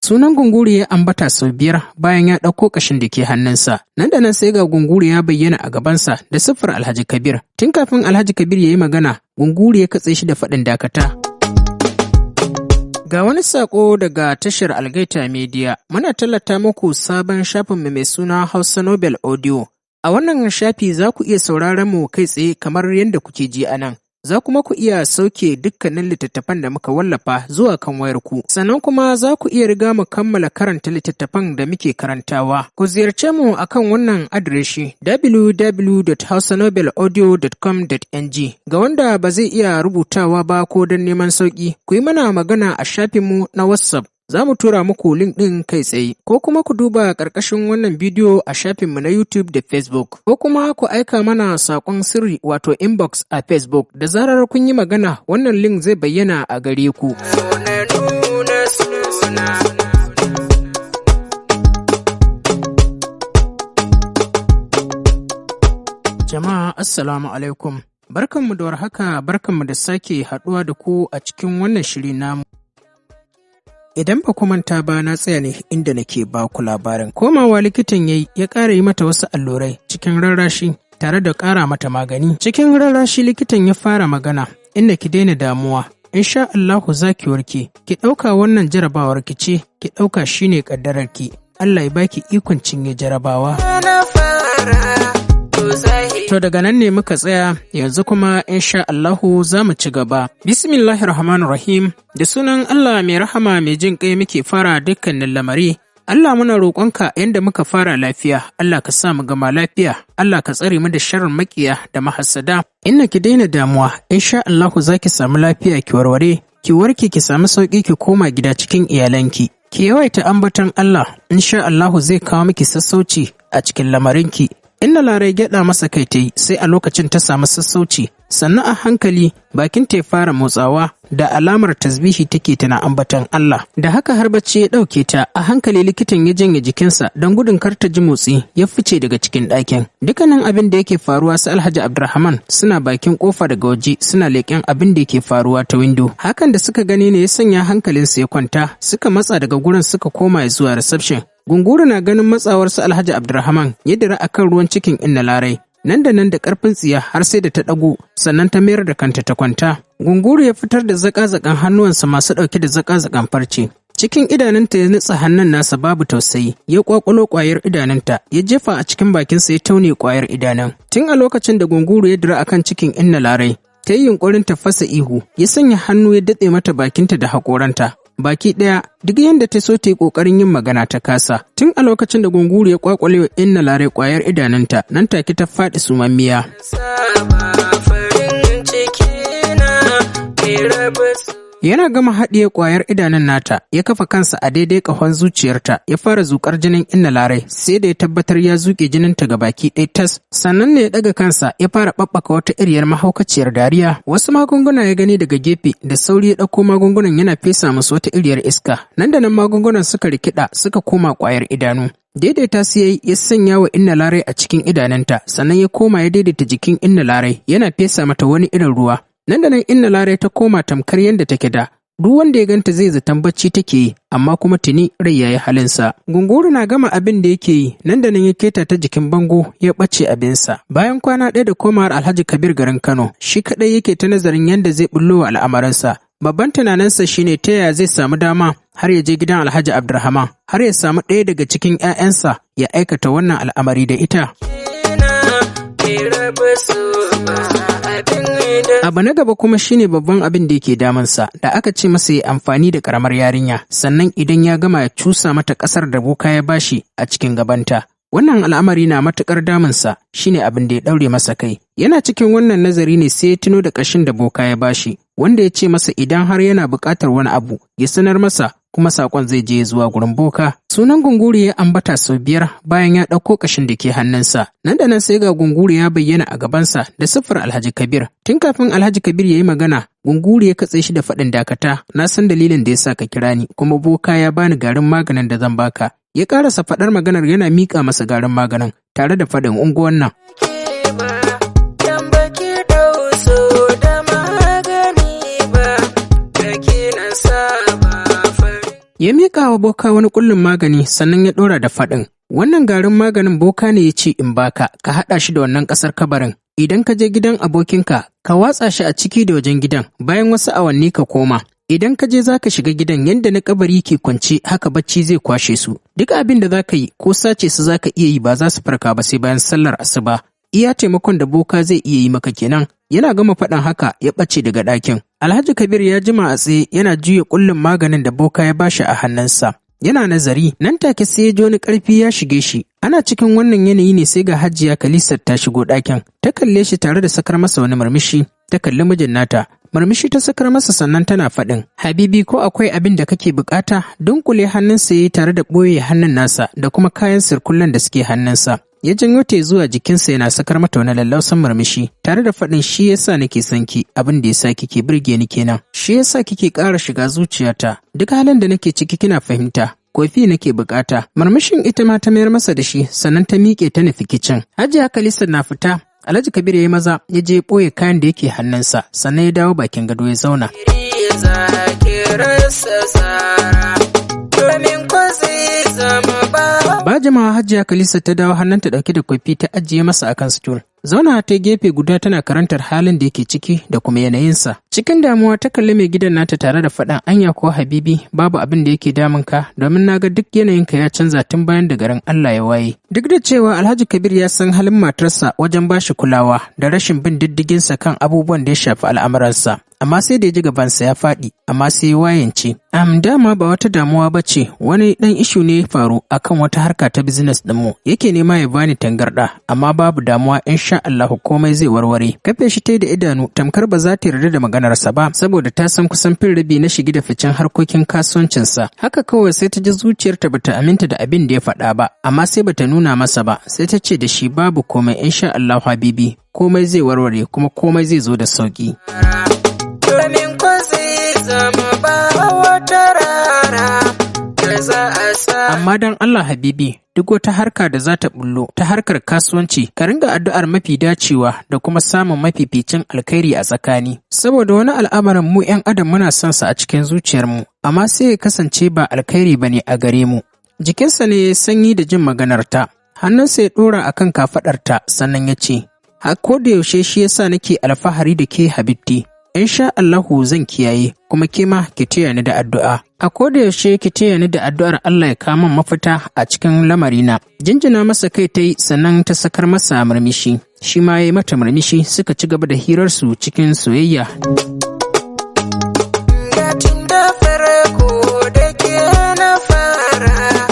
Sunan Gunguru ya ambata sau 5 bayan ya ɗauko ƙashin da ke hannunsa. Nan da nan sai ga Gunguru ya bayyana a gabansa da siffar Alhaji Kabir. Tun kafin Alhaji Kabir ya yi magana, Gunguru ya katse shi da faɗin dakata. Ga wani saƙo daga tashar Algaita Media, muna tallata muku sabon shafinmu mai suna Hausa Nobel Audio. A wannan shafi za ku iya sauraron mu kai tsaye kamar yadda kuke ji a nan. Za kuma ku iya sauke dukkanin littattafan da muka wallafa zuwa kan wayarku. Sannan kuma za ku iya riga mu kammala karanta littattafan da muke karantawa. Ku ziyarce mu akan wannan adireshi www.hausanobelaudio.com.ng. Ga wanda ba zai iya rubutawa ba ko don neman sauƙi, ku yi mana magana a shafinmu na WhatsApp. Za mu tura muku link ɗin kai tsaye, ko kuma ku duba ƙarƙashin wannan bidiyo a shafinmu na YouTube da Facebook, ko kuma ku aika mana saƙon sirri wato inbox a Facebook. Da zarar kun yi magana, wannan link zai bayyana a gare ku. Jama'a Assalamu alaikum. Barkanmu da warhaka, barkanmu da sake haɗuwa da ku a cikin wannan shiri namu. Idan ba ku manta ba na tsaya ne inda nake ba ku labarin. Komawa likitan yayi ya ƙara yi mata wasu allurai cikin rarrashi tare da ƙara mata magani. Cikin rarrashi likitan ya fara magana, inda ki daina damuwa. Insha Allahu za ki warke, ki ɗauka wannan jarabawar ki ce, ki ɗauka shine ƙaddarar ki. Allah ya baki ikon cinye jarabawa. To daga nan ne muka tsaya yanzu kuma insha Allahu za mu ci gaba. Bismillahirrahmanirrahim da sunan Allah mai rahama mai jin ƙai muke fara dukkanin lamari. Allah muna roƙonka yadda muka fara lafiya, Allah ka sa mu gama lafiya, Allah ka tsare mu da sharrin maƙiya da mahassada. Inna ki daina damuwa, insha Allahu za ki samu lafiya ki warware, ki warke ki samu sauƙi ki koma gida cikin iyalanki. Ki yawaita ambaton Allah, insha Allahu zai kawo miki sassauci a cikin lamarinki. Inna Larai gyaɗa masa kai ta yi sai a lokacin ta samu sassauci, sannan a hankali bakin ta ya fara motsawa da alamar tasbihi take tana ambaton Allah. Da haka har bacci ya ɗauke ta, a hankali likitan ya janye jikinsa don gudun kar ta ji motsi ya fice daga cikin ɗakin. Dukkanin abin da yake faruwa su Alhaji Abdulrahman suna bakin kofa daga waje suna leƙen abin da yake faruwa ta windo. Hakan da suka gani ne ya sanya hankalinsu ya kwanta, suka matsa daga gurin suka koma zuwa reception. Gunguru na ganin matsawar su Alhaji Abdulrahman ya dira akan ruwan cikin Inna Larai. Nan da nan da ƙarfin tsiya har sai da ta ɗago sannan ta mayar da kanta ta kwanta. Gunguru ya fitar da zaka-zakan hannuwansa masu ɗauke da zaka-zakan farce. Cikin idanunta ya nutsa hannun nasa babu tausayi, ya kwakulo ƙwayar idanunta, ya jefa a cikin bakinsa ya taune ƙwayar idanun. Tun a lokacin da Gunguru ya dira akan cikin Inna Larai, ta yi yunƙurin ta fasa ihu, ya sanya hannu ya datse mata bakinta da haƙoranta. Baki ɗaya duk yadda ta so ta yi ƙoƙarin yin magana ta kasa. Tun a lokacin da Gunguru ya ƙwaƙwale wa Inna Larai ƙwayar idanunta, nan take ta faɗi sumammiya. Yana gama haɗiye ƙwayar idanun nata, ya kafa kansa a daidai ƙahon zuciyarta, ya fara zuƙar jinin Inna Larai, sai da ya tabbatar ya zuƙe jininta ga baki ɗaya tas. Sannan ne ya ɗaga kansa, ya fara ɓaɓɓaka wata iriyar mahaukaciyar dariya. Wasu magunguna ya gani daga gefe, da sauri ya ɗauko magungunan yana fesa musu wata iriyar iska. Nan da nan magungunan suka rikida suka koma ƙwayar idanu. Daidaita su yayi ya sanya wa Inna Larai a cikin idanunta, sannan ya koma ya daidaita jikin Inna Larai, yana fesa mata wani irin ruwa. Nan da nan Inna Larai ta koma tamkar yadda take da, duk wanda ya ganta zai zaton bacci take yi, amma kuma tuni rai yayi halinsa. Gunguru na gama abin da yake yi, nan da nan ya keta ta jikin bango ya ɓace abinsa. Bayan kwana ɗaya da komawar Alhaji Kabir garin Kano, shi kaɗai yake ta nazarin yadda zai bullo wa al'amuransa. Babban tunaninsa shine ta yaya zai samu dama har ya je gidan Alhaji Abdulrahman, har ya samu ɗaya daga cikin 'ya'yansa ya aikata wannan al'amari da ita. Abu na gaba kuma shine babban abin da yake damunsa da aka ce masa ya amfani da karamar yarinya sannan idan ya gama ya cusa mata ƙasar da boka ya bashi a cikin gabanta. Wannan al'amari na matuƙar damunsa shine abin da ya ɗaure masa kai. Yana cikin wannan nazari ne sai ya tuno da ƙashin da boka ya bashi wanda ya ce masa idan har yana buƙatar wani abu ya sanar masa kuma saƙon zai je zuwa gurin boka. Sunan Gunguru ya ambata sau 5 bayan ya ɗauko ƙashin da ke hannunsa. Nan da nan sai ga Gunguru ya bayyana a gabansa da siffar Alhaji Kabir. Tun kafin Alhaji Kabir ya yi magana, Gunguru ya katse shi da faɗin dakata, na san dalilin da ya sa ka kira ni, kuma boka ya bani garin maganin da zan baka. Ya ƙarasa faɗar maganar yana miƙa masa garin maganin tare da faɗin unguwan nan. Ya miƙa wa boka wani ƙullin magani sannan ya ɗora da faɗin, "Wannan garin maganin boka ne ya ce in baka, ka haɗa shi da wannan ƙasar kabarin. Idan ka je gidan abokinka, ka watsa shi a ciki da wajen gidan, bayan wasu awanni ka koma. Idan ka je za ka shiga gidan yadda na kabari ke kwance haka bacci zai kwashe su. Duk abin da za ka yi ko sace su za ka iya yi ba za su farka ba sai bayan sallar asuba. Iya taimakon da boka zai iya yi maka kenan." Yana gama faɗin haka ya ɓace daga ɗakin. Alhaji Kabir ya jima a tsaye yana juya ƙullin maganin da boka ya bashi a hannunsa. Yana nazari, nan take sai ya ji wani ƙarfi ya shige shi. Ana cikin wannan yanayi ne sai ga Hajiya Kalisat ta shigo ɗakin. Ta kalle shi tare da sakar masa wani murmushi. Ta kalli mijin nata. Murmushi ta sakar masa sannan tana faɗin, "Habibi, ko akwai abin da kake bukata?" Dunkule hannunsa ya yi tare da ɓoye hannun nasa da kuma kayan sirkullen da suke hannunsa. Ya janyo ta zuwa jikinsa yana sakar mata wani lallausan murmushi tare da faɗin, "Shi yasa nake son ki, abin da yasa kike burge ni kenan. Shi yasa kike ƙara shiga zuciyata. Duk halin da nake ciki kina fahimta. Kofi nake bukata." Murmushin ita ma ta mayar masa da shi sannan ta miƙe ta nufi kicin. Hajiya Kalisa na fita, Alhaji Kabir ya yi maza ya je ɓoye kayan da yake hannunsa sannan ya dawo bakin gado ya zauna. Ba jimawa Hajiya Kalisa ta dawo hannunta ɗauke da kofi ta ajiye masa akan stool. Zauna ta gefe guda tana karantar halin da yake ciki da kuma yanayinsa. Cikin damuwa ta kalli mai gidan nata tare da faɗan, "Anya ko Habibi babu abin da yake damun ka, domin na ga duk yanayinka ya canza tun bayan da garin Allah ya waye." Duk da cewa Alhaji Kabir ya san halin matarsa wajen bashi kulawa da rashin bin diddiginsa kan abubuwan da ya shafi al'amuransa, amma sai da ya ji gabansa ya faɗi, amma sai ya wayance. Dama ba wata damuwa ba ce, wani ɗan issue ne ya faru akan wata harka ta business ɗinmu, yake nema ya bani tangarɗa, amma babu damuwa, insha Allah komai zai warware. Kafe shi ta da idanu tamkar ba za ta yarda da maganarsa ba, saboda ta san kusan fin rabi na shigi da ficen harkokin kasuwancinsa. Haka kawai sai ta ji zuciyarta bata aminta da abin da ya faɗa ba, amma sai bata nuna masa ba, sai ta ce da shi, "Babu komai insha Allah Habibi, komai zai warware kuma komai zai zo da sauki." Domin ko zai zama ba wata rana da za a sa. Amma don Allah Habibi, duk wata harka da za ta bullo ta harkar kasuwanci, ka ringa addu'ar mafi dacewa da kuma samun mafificin alkhairi a tsakani. Saboda wani al'amarin mu ‘yan adam muna son sa a cikin zuciyarmu, amma sai ya kasance ba alkhairi ba ne a gare mu. Jikinsa ne ya sanyi da jin maganarta, hannunsa ya ɗora a kan kafaɗarta sannan ya ce, "A ko da yaushe shi yasa nake alfahari da ke Habibti. Insha Allahu zan kiyaye, kuma ke ma ki taya ni da addu'a. A ko da yaushe ki taya ni da addu'ar Allah ya kawo min mafita a cikin lamarina." Jinjina masa kai ta yi sannan ta sakar masa murmushi. Shi ma ya yi mata murmushi suka ci gaba da hirarsu cikin soyayya. Gatin da farko da ke na fara.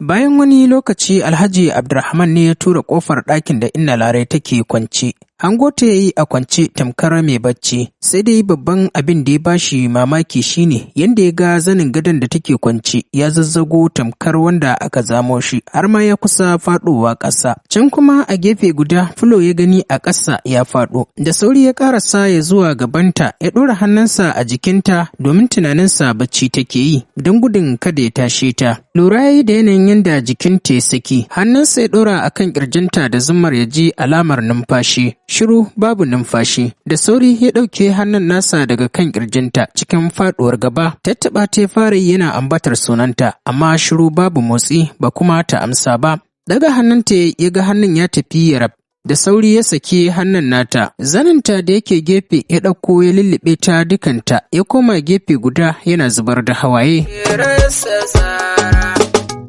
Bayan wani lokaci Alhaji Abdulrahman ne ya tura ƙofar ɗakin da Inna Larai take kwance. Hango ta yi a kwance tamkar mai bacci, sai dai babban abin da ya bashi mamaki shine yadda ya ga zanin gadon da take kwance ya zazzago tamkar wanda aka zamo shi har ma ya kusa faɗowa ƙasa. Can kuma a gefe guda fulo ya gani a ƙasa ya faɗo. Da sauri ya ƙarasa ya zuwa gabanta ya ɗora hannunsa a jikinta domin tunaninsa bacci take yi don gudun kada ya tashe ta. Lura ya yi da yanayin yadda jikinta ya saki, hannunsa ya ɗora a kan ƙirjinta da zummar ya ji alamar numfashi. Shiru, babu numfashi. Da sauri ya ɗauke hannun nasa daga kan ƙirjinta cikin faɗuwar gaba. Tattaɓa ta fara yi yana ambatar sunanta, amma shiru, babu motsi, ba kuma ta amsa ba. Daga hannunta ya ga hannun ya tafi ya rab. Da sauri ya saki hannun nata, zaninta da yake gefe ya ɗauko ya lullube ta dukanta, ya koma gefe guda yana zubar da hawaye. Rasa tsara,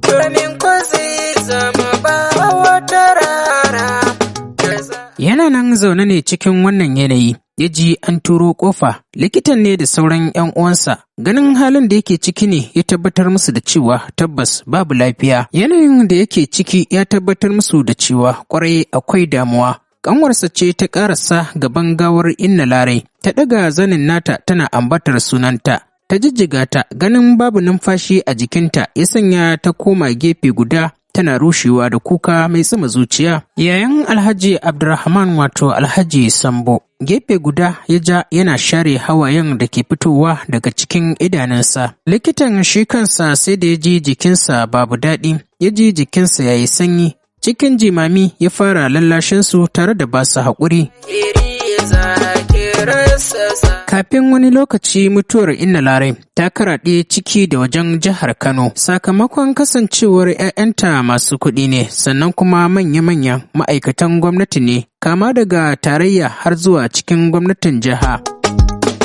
domin ko zai zama ba wata rana da za Yana nan zaune ne cikin wannan yanayi, ya ji an turo ƙofa, likitan ne da sauran ‘yan uwansa. Ganin halin da yake ciki ne ya tabbatar musu da cewa tabbas babu lafiya. Yanayin da yake ciki ya tabbatar musu da cewa ƙwarai akwai damuwa. Ƙanwarsa ce ta ƙarasa gaban gawar Inna Larai, ta ɗaga zanin nata tana ambatar sunanta. Ta jijjiga ta, ganin babu numfashi a jikinta ya sanya ta koma gefe guda tana rushewa da kuka mai tsuma zuciya. Yayan Alhaji Abdulrahman wato Alhaji Sambo, gefe guda ya ja yana share hawayen da ke fitowa daga cikin idanunsa. Likitan shi kansa sai da ya ji jikinsa babu daɗi, ya ji jikinsa ya yi sanyi. Cikin jimami ya fara lallashinsu tare da basu haƙuri. Iri za ki rasa. Kafin wani lokaci, mutuwar Inna Larai ta karaɗe ciki da wajen jihar Kano sakamakon kasancewar 'ya'yanta masu kuɗi ne, sannan kuma manya-manyan ma'aikatan gwamnati ne, kama daga tarayya har zuwa cikin gwamnatin jiha.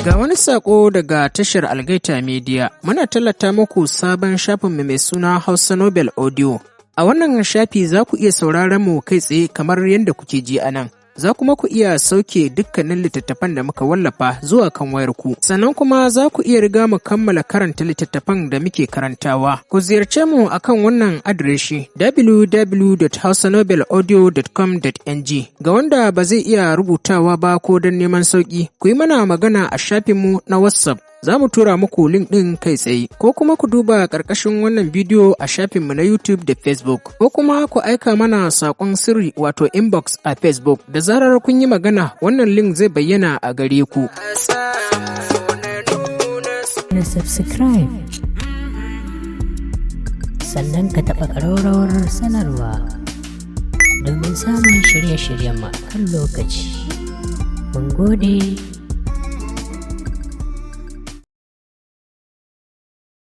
Ga wani saƙo daga tashar Algaita Media, muna tallata muku sabon shafinmu mai suna Hausa Nobel Audio. A wannan shafi za ku iya sauraron mu kai tsaye kamar yadda kuke ji a nan. Za kuma ku iya sauke dukkanin littattafan da muka wallafa zuwa kan wayarku. Sannan kuma za ku iya riga mu kammala karanta littattafan da muke karantawa. Ku ziyarce mu akan wannan adireshi: www.hausanobelaudio.com.ng. Ga wanda ba zai iya rubutawa ba ko don neman sauki, ku yi mana magana a shafinmu na WhatsApp. Za mu tura muku link ɗin kai tsaye, ko kuma ku duba ƙarƙashin wannan bidiyo a shafinmu na YouTube da Facebook, ko kuma ku aika mana saƙon sirri, wato inbox a Facebook. Da zarar kun yi magana, wannan link zai bayyana a gare ku. Na subscribe, sannan ka taɓa ƙararrawar sanarwa domin samun shirye-shiryen mu kan lokaci. Mun gode.